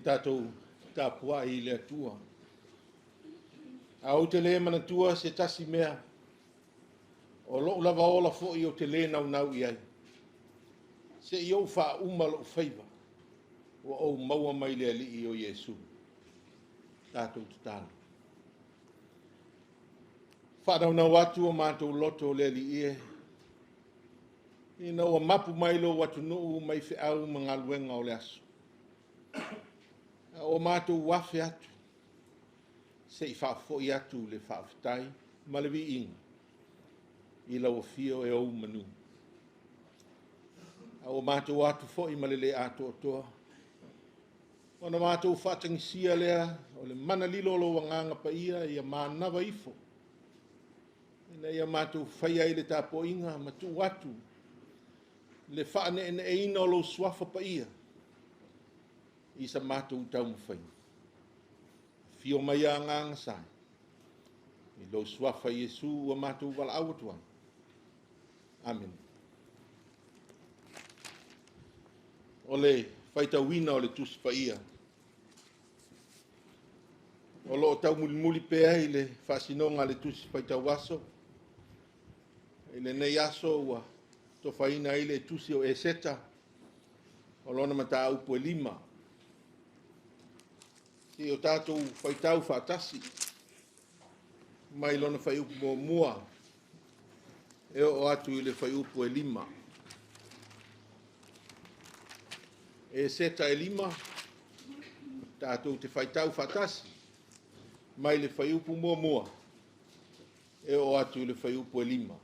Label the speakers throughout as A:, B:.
A: Se i tatou tapuai i le Atua. A ou te le manatua se tasi mea, o lou lava ola foi ou te le naunau i ai, se i ou faauma lou faiva, ua ou maua mai le Alii o Iesu. Tatou tatalo. Faanaunau atu o matou loto le Alii e, ina ua mapu mai lou atunuu mai feau ma galuega o le aso. A ua matou afe atu, se i faafoi atu le faafetai ma le viiga i lau afio e ou manu. A ua matou atu foi ma le le atoatoa, ona matou faatagisia lea o le mana lilo o lou Agaga Paia ia manava ifo, ina ia matou faia ai le tapuaiga ma tuu atu le faaneeneeina o lou suafa paia i sa matou taumafaiga. Afio mai Agaga Sa, i lou suafa Iesu ua matou valaau atu ai. Amene. O le faitauina o le Tusi Paia, o lo o taumulimuli pea i le faasinoga a le Tusi Faitau Aso. I lenei aso ua tofaina ai le Tusi o Eseta, o lona mataupu e 5. Se i o tatou faitau faatasi mai lona fuaiupu 1 e oo atu i le fuaiupu e 5. Eseta e 5, tatou te faitau faatasi mai le fuaiupu 1 e oo atu i le fuaiupu e 5.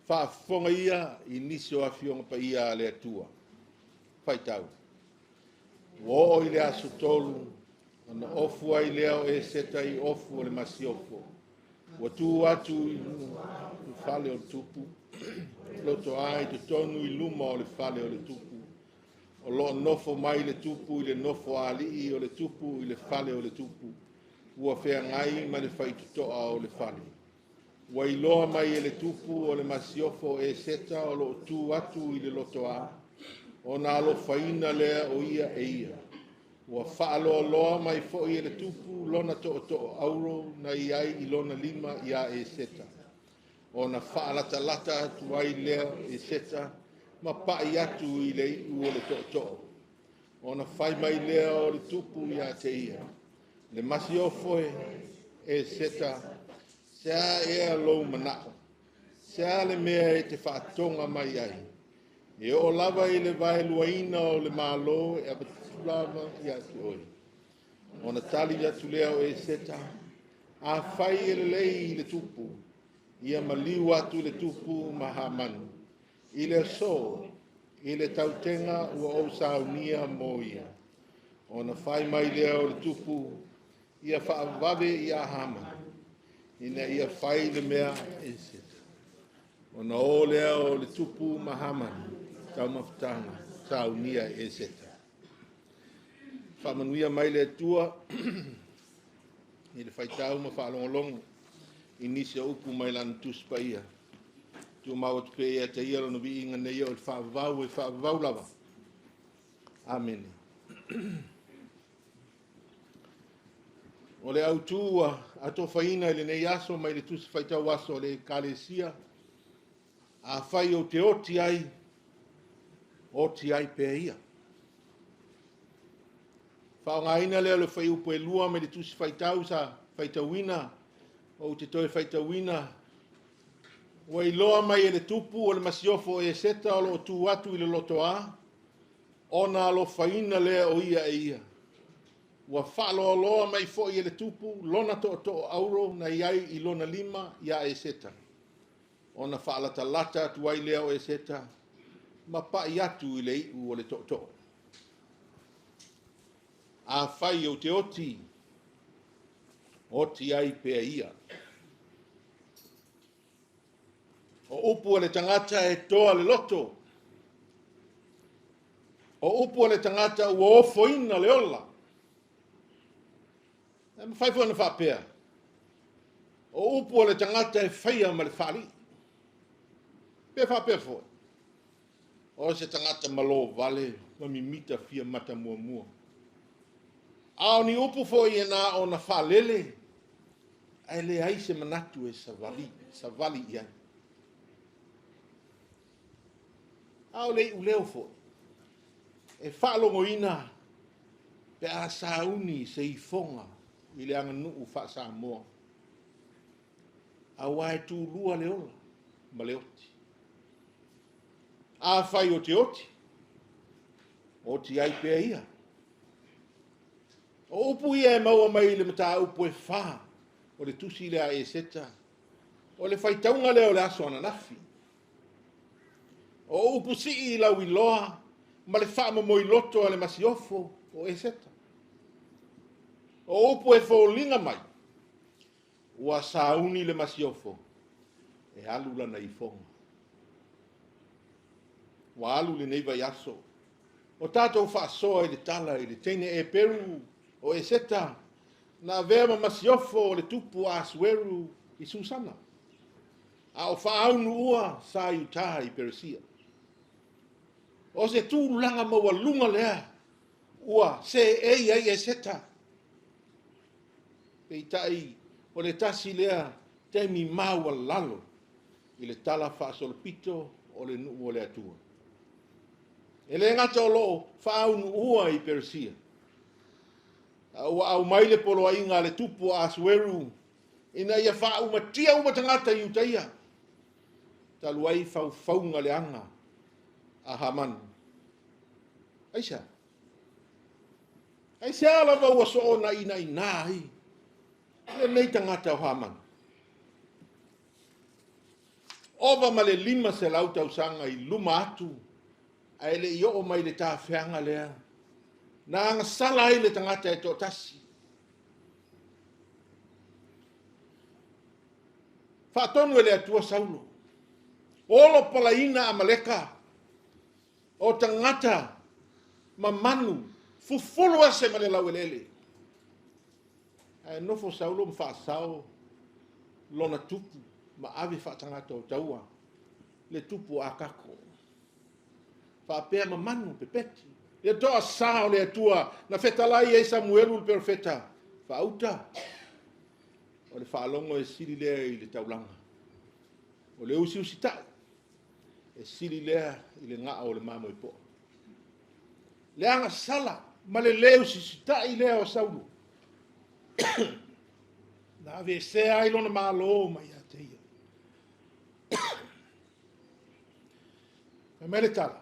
A: Faafofoga ia i nisi o afioga paia a le Atua. Faitau. Ua oo i le aso 3, ona ofu ai lea o Eseta i ofu o le masiofo. Ua tu atu i le fale o le tupu, lotoa i totonu i luma o le fale o le tupu. O lo o nofo mai le tupu i le nofo alii o le tupu i le fale o le tupu. Ua feagai ma le faitotoa o le fale. Ua iloa mai e le tupu o le masiofo o Eseta o lo o tu atu i le lotoa, ona alofaina lea o ia e ia. Ua faaloaloa mai foi e le tupu lona tootoo auro na i ai i lona lima ia Eseta. Ona faalatalata atu ai lea Eseta ma pai atu i le iu o le tootoo. Ona fai mai lea o le tupu ia te ia, le masiofo e Eseta, se a ea lou manao, se a le mea e te faatoga mai ai. E oo lava i le vaeluaina o le Malo e avatu lava ia te oe. Ona tali atu lea o Eseta, a fai e lelei i le tupu, ia maliu atu le tupu ma Hamani. I le aso, i le tautega ua ou saunia mo ia. Ona fai mai lea o le tupu, ia faavave ia Hamani, ina ia fai le mea Eseta. Ona o lea o le tupu ma Hamani, taumafataga saunia e Eseta. Faamanuia mai le Atua i le faitau ma faalogologo i nisi o upu mai lana Tusi Paia. Tumau atu pea ia te ia lona viiga nei o le faavavau e faavavau lava. Amene. O le autu ua atofaina i lenei aso mai le Tusi Faitau Aso o le Ekalesia, afai ou te oti ai, oti ai pea ia. Faaaogaina lea o le fuaiupu e 2 mai le Tusi Faitau sa faitauina, ou te toe faitauina. Ua iloa mai e le tupu o le masiofo o Eseta o lo o tu atu i le lotoa, ona alofaina lea o ia e ia. Ua faaloaloa mai foi e le tupu lona tootoo auro na i ai i lona lima ia Eseta. Ona faalatalata atu ai lea o Eseta ma pai atu i le iu o le tootoo. Afai ou te oti, oti ai pea ia. O upu a le tagata e toa le loto. O upu a le tagata ua ofoina le ola. E mafai foi ona faapea. O upu a le tagata e faia ma le faalii. Pe faapea foi. O se tagata malo vale ma mimita fia mata muamua. A o ni upu foi e na ona faalele, ae leai se manatu e savali, savali i ai. A o le iuleo foi, e faalogoina pe a sauni se ifoga i le aganuu faa-Samoa, aua e tulua le ola ma le oti. Afai ou te oti, oti ai pea ia. O upu ia e maua mai le mataupu e 4 o le tusi lea a Eseta, o le faitauga lea o le aso ananafi. O upu sii lauiloa ma le faamomoiloto a le masiofo o Eseta. O upu e foliga mai, ua sauni le masiofo e alu lana ifoga. Ua alu lenei vaiaso, o tatou faasoa i le tala i le teine Eperu o Eseta, na avea ma masiofo o le tupu o Asueru i Susana, a o faaunuua sa i uta i Peresia. O se tulaga maualuga lea ua seei ai Eseta. Peitai, o le tasi lea taimi maualalo i le talafaasolopito o le nuu o le Atua. E le gata o lo o faaunuua i Peresia, a ua aumai le poloaiga a le tupu o Asueru ina ia faaumatia uma tagata Iutaia, talu ai faufauga leaga a Hamani. Aisea? Aisea lava ua soona inaina ai lenei tagata o Hamani? Ova ma le 500 tausaga i luma atu, ae le i oo mai le tafeaga lea, na agasala ai le tagata e toatasi. Faatonu e le Atua Saulo, olopalaina Amaleka, o tagata mamanu, fufulu ese ma le laueleele. Ae nofo Saulo ma faasao lona tupu ma ave faatagata o taua, le tupu o Akako. Faapea mamanu pepeti. Le toasa o le Atua na fetalai ai Samuelu le perofeta, faauta, o le faalogo e sili lea i le taulaga. O le usiusitai e sili lea i le gao o le mamoe poa. Le agasala ma le le usiusitai lea o Saulo, na aveesea ai lona malo mai ia te ia. Fai mai le tala,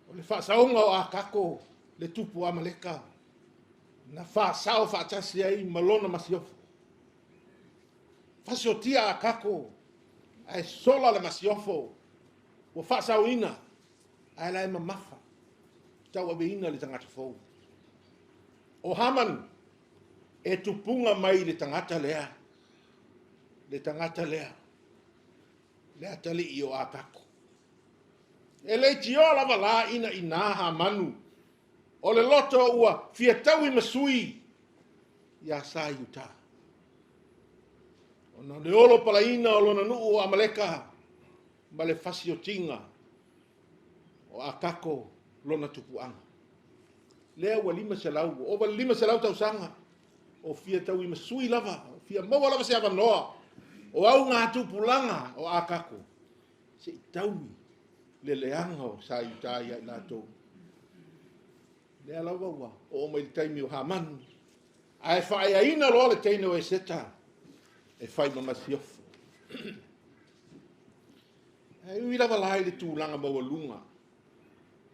A: o le faasaoga o Akako le tupu o Amaleka, na faasao faatasi ai ma lona masiofo. Fasiotia Akako, ae sola le masiofo, ua faasaoina, ae la e mamafa, tauaveina le tagata fou. O Haman, e tupuga mai le tagata lea, le tagata lea, le atalii o Akako. E leitioa lava la ina ina Hamanu, o le loto ua fia taui ma sui ia sa i uta. Ona le olo palaina o lona nuu o Amaleka ma le fasiotiga o Akako lona tupuaga. Lea ua 500, ua ova le 500 tausaga, o fia taui ma sui lava, o fia maua lava se avanoa, o au ngā tupulaga o Akako, se i taui le leaga o sa i uta ia i latou. Lea lava ua oo mai le taimi o Hamanu, ae faaeaina loa le teine o Eseta e fai ma masiofo. Ae ui lava la i le tulaga maualuga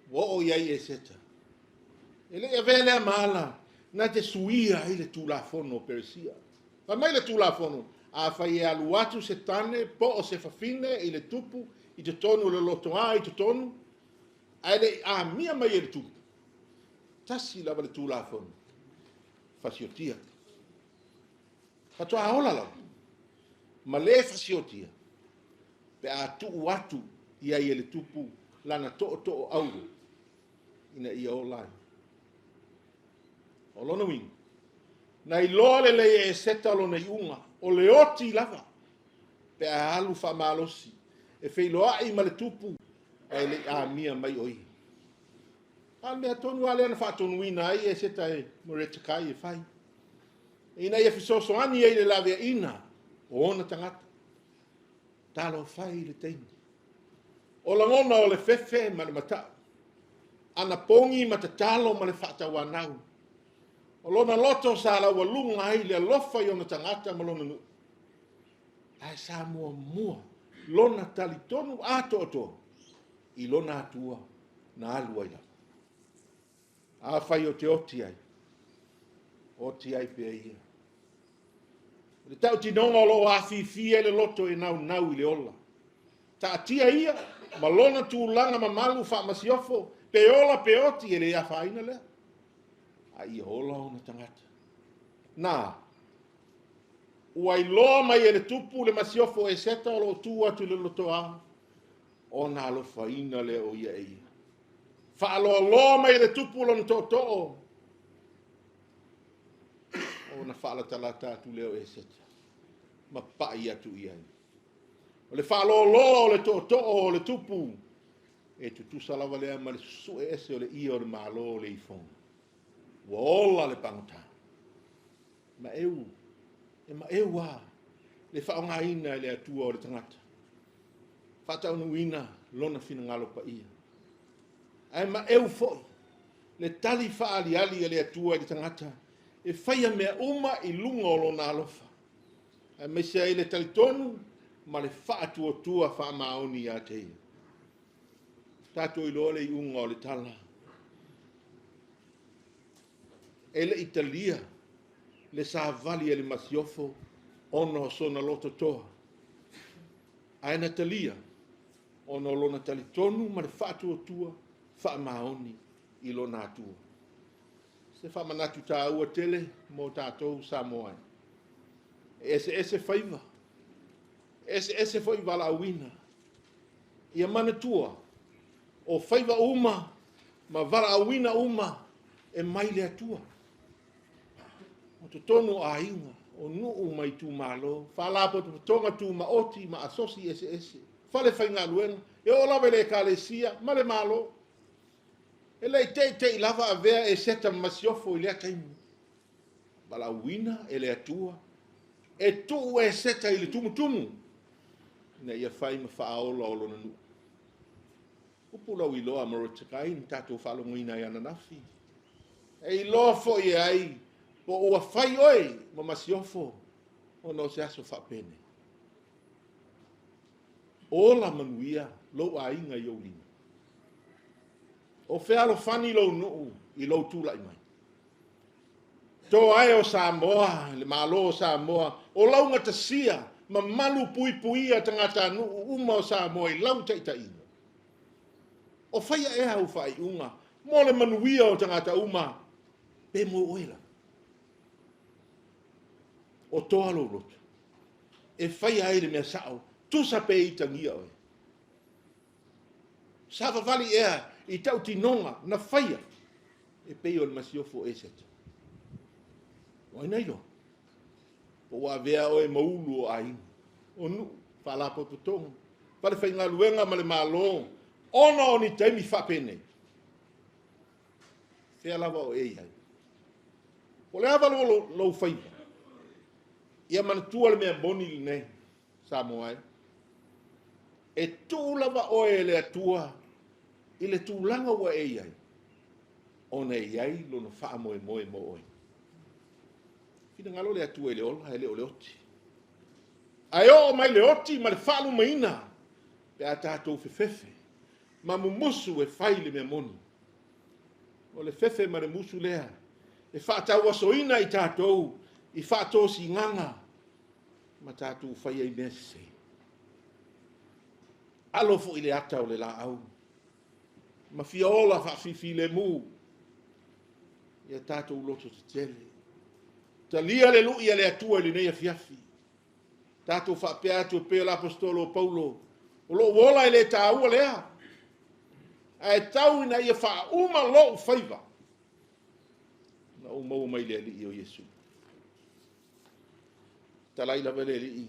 A: ua oo i ai Eseta, e le i avea lea ma ala na te suia ai le Tulafono o Peresia. Fai mai le Tulafono, afai e alu atu se tane po o se fafine i le tupu i totonu o le lotoa i totonu, ae le i amia mai e le tupu, tasi lava le Tulafono, fasiotia. Faatoa ola lava, ma le fasiotia, pe a tuu atu i ai e le tupu lana tootoo auro ina ia ola ai. O lona uiga, na iloa lelei e Eseta lona iuga, o le oti lava, pe a alu faamalosi, e feiloai ma le tupu Ae le i amia mai o ia. A o le mea tonu lava lea na faatonuina ai Eseta e Moretekai e fai, ina ia fesoasoani ai i le laveaiina o ona tagata. Talofa e i le taimi. O lagona o le fefe ma le matau, anapogi ma tatalo ma le faatauanau. O lona loto sa laualuga ai le alofa i ona tagata ma lona nuu, ae sa muamua lona talitonu atoatoa i lona Atua na alu ai lava. Afai ou te oti ai, oti ai pea ia. O le tautinoga o lo o afifi ai le loto e naunau i le ola. Taatia ia ma lona tulaga mamalu faamasiofo, pe ola pe oti, e le afaina lea. A ia ola ona tagata. Na, ua iloa mai e le tupu le masiofo Eseta o lo o tu atu i le lotoa, ona alofaina lea o ia e ia. Faaloaloa mai e le tupu lona tootoo, ona faalatalata atu lea o Eseta ma pai atu i ai. O le faaloaloa o le tootoo o le tupu, e tutusa lava lea ma le susue ese o le ie o le Malo o le ifoga. Ua ola le pagota. Maeu, e maeu lava le faaaogaina e le Atua o le tagata, faataunuuina lona finagalo paia. Ae maeu foi le tali faaaliali a le Atua i le tagata e faia mea uma i luga o lona alofa, aemaise ai le talitonu ma le faatuatua faamaoni ia te ia. Tatou iloa le iuga o le tala. E le i talia le savali a le masiofo ona o sona loto toa, ae na talia ona o lona talitonu ma le faatuatua faamaoni i lona Atua. Se faamanatu taua tele mo tatou Samoa. E eseese faiva, e eseese foi valaauina. Ia manatua, o faiva uma ma valaauina uma e mai le Atua. O totonu o aiga, o nuu ma itumalo, faalapotopotoga tumaoti ma asosi eseese, falefaigaluega, e oo lava i le ekalesia ma le Malo. E le i teitei lava avea Eseta ma masiofo i lea taimi. Valaauina e le Atua e tuu Eseta i le tumutumu ina ia fai ma faaola o lona nuu. Upu lauiloa a Morotekai na tatou faalogoina ai ananafi. E iloa foi e ai po ua fai oe ma masiofo ona o se aso faapenei. Ola manuia lou aiga i ou lima. O fealofani lou nuu i lou tulai mai. Toa e o Samoa, le Malo o Samoa, o laugatasia ma malu puipuia tagatanuu uma o Samoa i lau taitaiga. O faia ea au faaiuga mo le manuia o tagata uma, pe mo oe lava? O toa lou loto e faia ai le mea sao, tusa pe itagia oe. Savavali ea i tautinoga na faia e pei o le masiofo o Eseta. O ai na iloa? Po ua avea oe ma ulu o aiga, o nuu, faalapotopotoga, falefaigaluega ma le Malo, ona o ni taimi faapenei. Fea lava o e i ai. Po o le a lava lou faiva, ia manatua le mea moni lenei, Samoa e. E tuu lava oe e le Atua i le tulaga ua e i ai, ona e i ai lona faamoemoe mo oe. Finagalo le Atua i le ola, e le o le oti. Ae oo mai le oti ma le faalumaina pe a tatou fefefe ma mumusu e fai le mea moni. O le fefe ma le musu lea e faatauasoina i tatou i faatosinaga ma tatou fai ai mea sese. Alo foi le ata o le laau ma fia ola faafifilemu ia tatou loto tetele. Talia le lui a le Atua i lenei afiafi. Tatou faapea atu e pei o le aposetolo o Paulo, o lou ola e le taua lea, ae tau ina ia faauma lou faiva na ou maua mai le Alii o Iesu. Talai lava le Alii,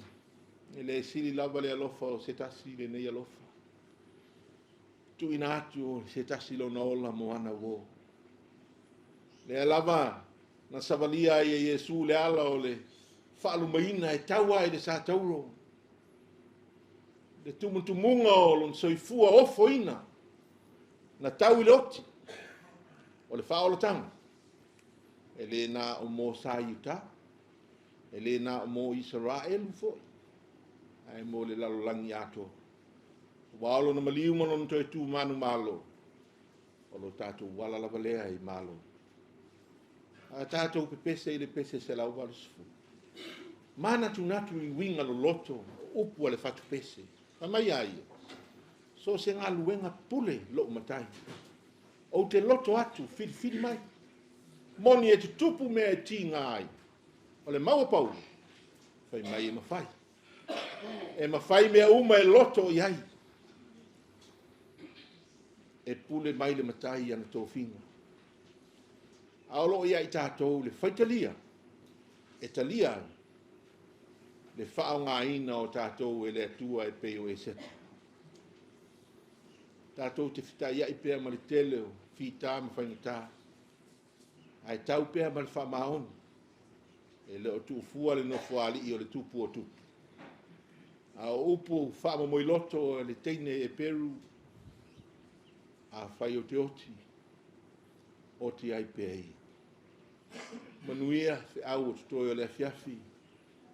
A: e le sili lava le alofa o se tasi lenei alofa. Tuuina atu o se tasi lona ola mo ana uō. Lea lava na savalia ai e Iesu le ala o le faalumaina e tau ai le satauro, le tumutumuga o lona soifua ofoina, na tau i le oti o le faaolataga, e le na o mo sa Iuta, e le na o mo Isaraelu foi, ae mo le lalolagi atoa. Ua o lona maliu ma lona toe tu manumalo, o lo tatou ala lava lea i Malo. A tatou pepese i le pese 180. Manatunatu i uiga loloto o upu a le fatupese. Fai mai a ia, so o se galuega pule lou matai. Ou te loto atu filifili mai. Moni e tutupu mea e tiga ai. O le mau a Paulo, fai mai e mafai. E mafai mea uma e loto i ai. E pule mai le matai i ana tofiga. A o loo ia i tatou le faitalia, e talia ai le faaaogaina o tatou e le Atua e pei o Eseta. Tatou te fetaiai pea ma le tele o fita ma faigata, ae tau pea ma le faamaoni. E le o tuufua le nofoalii o le tupu o tupu. A o upu faamomoiloto e le teine Eperu, afai ou te oti, oti ai pea ia. Manuia feau o totoe o le afiafi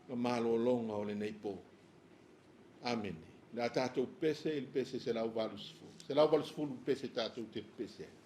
A: ma malologa o lenei po. Amene. Le a tatou pese i le pese 180. 180 pese tatou te pese ai.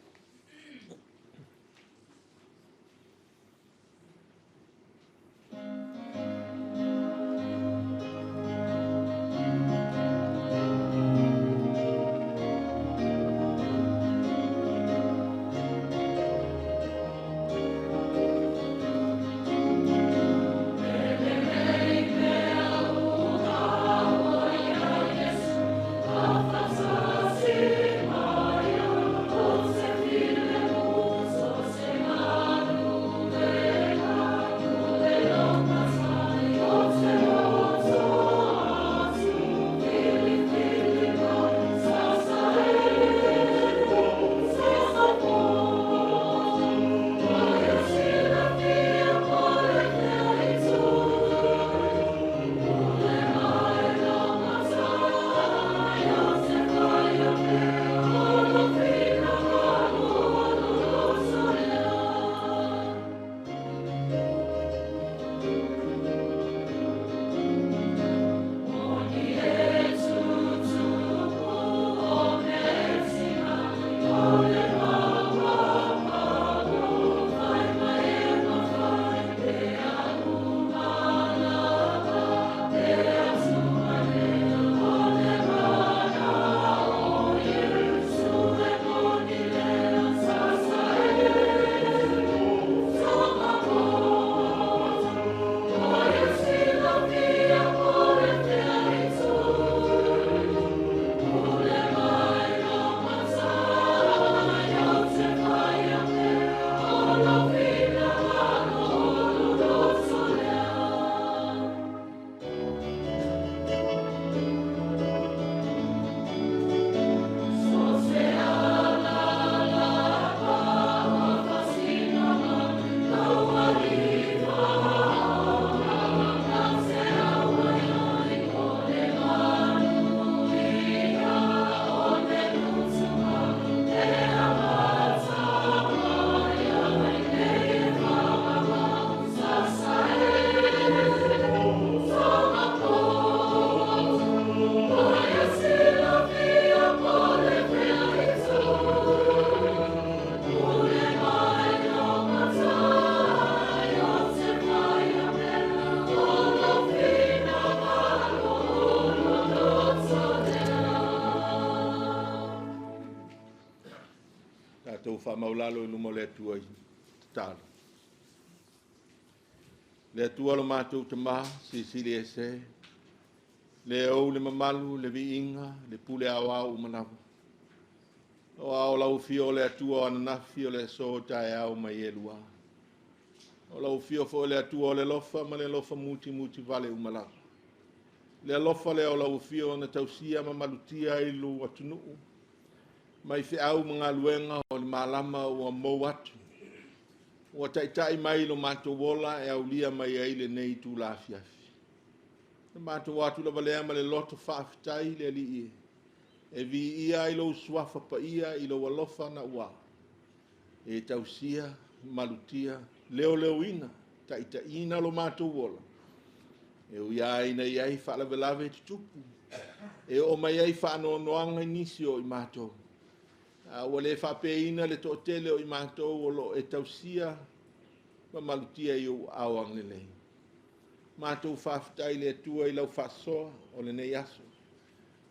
A: Tatou faamaulalo i luma o le Atua i tatalo. Le Atua lo matou Tamā, silisili ese, le ou le mamalu, le viiga, le pule aoao uma lava. O ao lau afio o le Atua o ananafi o le aso taeao mai e lua. O lau afio foi o le Atua o le alofa ma le alofa mutimuti vale uma lava. Le alofa lea o lau afio na tausia ma malutia ai lou atunuu. mai feau ma galuega o le malama ua mou atu. Ua taitai mai lo matou ola e aulia mai ai lenei itula afiafi. Na matou atu lava lea ma le loto faafetai i le Alii e viia ai lou suafa paia i lou alofa naua. E tausia, malutia, leoleoina, taitaiina lo matou ola. E ui lava ina i ai faalavelave e tutupu, e oo mai ai faanoanoaga i nisi o i matou. A ua le faapeina le toatele o i matou o lo o e tausia ma malutia i ou aao agalelei. Matou faafetai i le Atua i lau faasoa o lenei aso.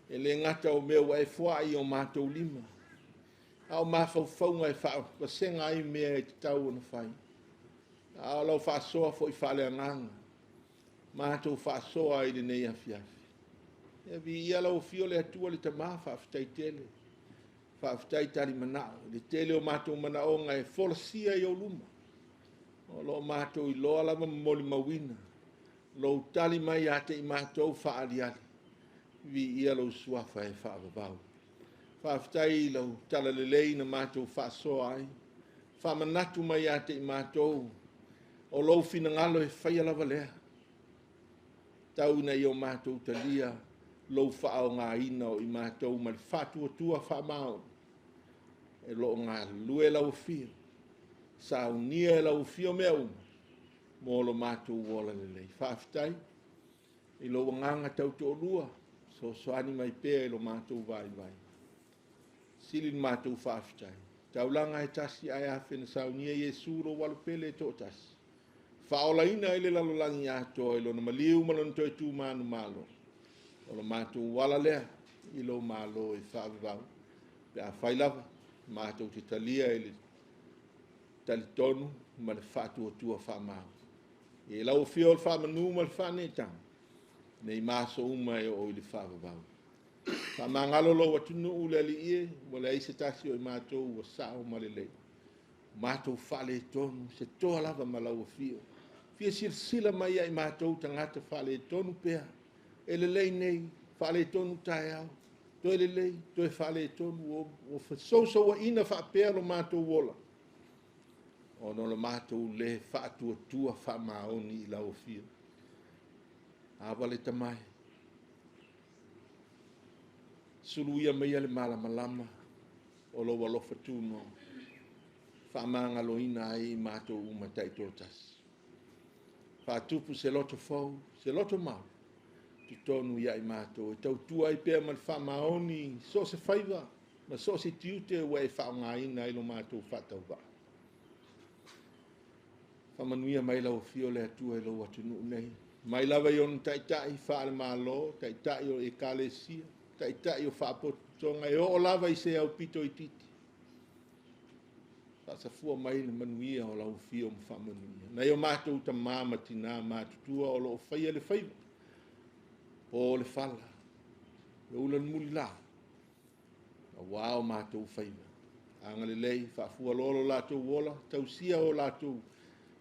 A: E le gata o mea ua e foai i o matou lima, a o mafaufauga e faavasega ai mea e tatau ona fai. A o lau faasoa foi faaleagaga, matou faasoa ai i lenei afiafi. Ia viia lau afio le Atua le Tama, faafetai tele, faafetai talimanao i le tele o matou manaoga e folasia i ou luma. O lo o matou iloa lava ma molimauina lou tali mai ia te i matou faaaliali. Viia lou suafa e faavavau. Faafetai i lau talalelei na matou faasoa ai, faamanatu mai ia te i matou o lou finagalo e faia lava lea. Tau ina ia o matou talia lou faaaogaina o i matou ma le faatuatua faamaoni e lo o galulue lau afio, saunia e lau afio mea uma mo lo matou ola lelei. Faafetai i lou agaga tautoalua, fesoasoani mai pea i lo matou vaivai. Sili le matou faafetai. Taulaga e tasi ae afe na saunia Iesu lou alo pele e toatasi. Faaolaina ai le lalolagi atoa i lona maliu ma lona toe tu manumalo. O lo matou ala lea i lou malo e faavavau. Pe afai lava matou te talia i le talitonu ma le faatuatua faamaoni. I lau afio o le faamanu ma le faaneetaga, nei ma aso uma e oo i le faavavau. Faamagalo lou atunuu le Alii e, ua leai se tasi o i matou ua sao ma lelei. Matou faaletonu, se toa lava ma lau afio. Fia silasila mai ia i matou tagata faaletonu pea. E lelei nei, faaletonu taeao, toe lelei, toe faaletonu, ua fesousouaina faapea lo matou ola, ona o lo matou le faatuatua faamaoni i lau afio. Ava le tamae, suluia maia le malamalama o lou alofa tunoa, faamagaloina ai i matou uma taitoatasi. Faatupu se loto fou, se loto mau, totonu ia i matou, e tautua ai pea ma le faamaoni so o se faiva ma so o se tiute ua e faaaogaina ai lo matou faatauvaa. Faamanuia mai lau afio le Atua i lou atunuu nei. Mai lava i ona taitai faale-Malo, taitai o ekalesia, taitai o faapotopotoga, e oo lava i se aupito itiiti. Faasafua mai le manuia o lau afio ma faamanuia. Nai o matou tamā ma tinā matutua o lo o faia le faiva, po le fala, le ula le mulila, aua o matou faiva. Agalelei, faafualoa lo latou ola, tausia o latou,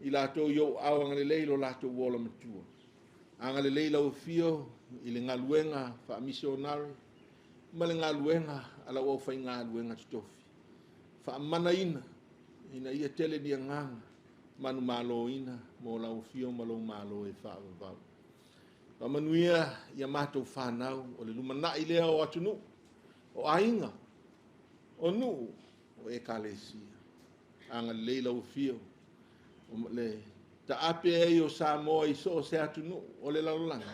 A: i latou i ou aao agalelei lo latou ola matua. Agalelei lau afio i le galuega faamisionare ma le galuega a lau aufaigaluega totofi. Faamanaina ina ia tele ni agaga manumaloina mo lau afio ma lou malo e faavavau. Faamanuia ia matou fanau o le lumanai lea o atunuu, o aiga, o nuu, o ekalesia. Agalelei lau afio o le taape ai o Samoa i so o se atunuu o le lalolagi.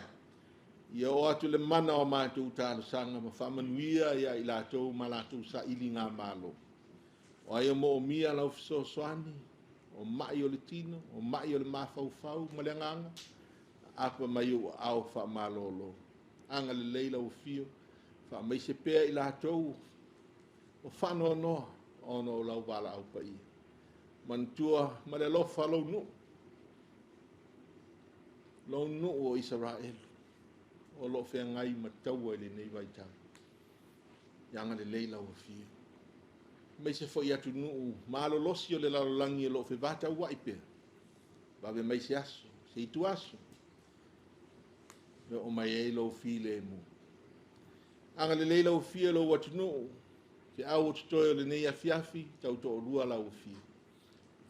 A: Ia oo atu le mana o matou talosaga ma faamanuia ia i latou ma latou sailigamalo. O ai o moomia lau fesoasoani, o mai o le tino, o mai o le mafaufau ma le agaga, apa mai ou aao faamalolo. Agalelei lau afio, faamaise pea i latou o faanoanoa ona o lau valaau paia. Manatua ma le alofa lou nuu o Isaraelu, o lo o feagai ma taua i lenei vaitau. Ia agalelei lau afio. Aemaise foi atunuu malolosi o le lalolagi o lo o fevatauai pea. Vave mai se aso, se itu aso, e oo mai ai lou filemu. Agalelei lau afio i lou atunuu, Feau o totoe o lenei afiafi, tautoalua lau afio.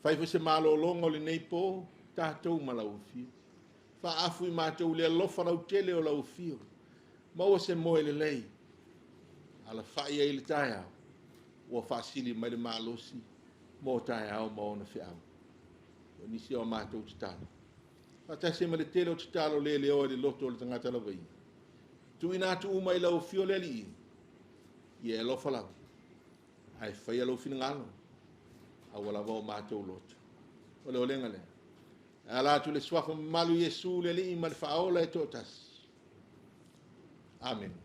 A: Fai foi se malologa o lenei po, tatou ma lau afio. Faaafu i matou le alofa lautele o lau afio. Maua se moe lelei, alafai ai le taeao, ua faasili mai le malosi mo taeao ma ona feau. O nisi o matou tatalo. Faatasi ai ma le tele o tatalo le leoa i le loto o le tagata lava ia. Tuuina atu uma i lau afio le Alii, ia e alofa lava, ae faia lou finagalo, aua lava o matou loto. O le olega lea. E ala atu le suafa mamalu Iesu le Alii ma le Faaola e toatasi. Amene.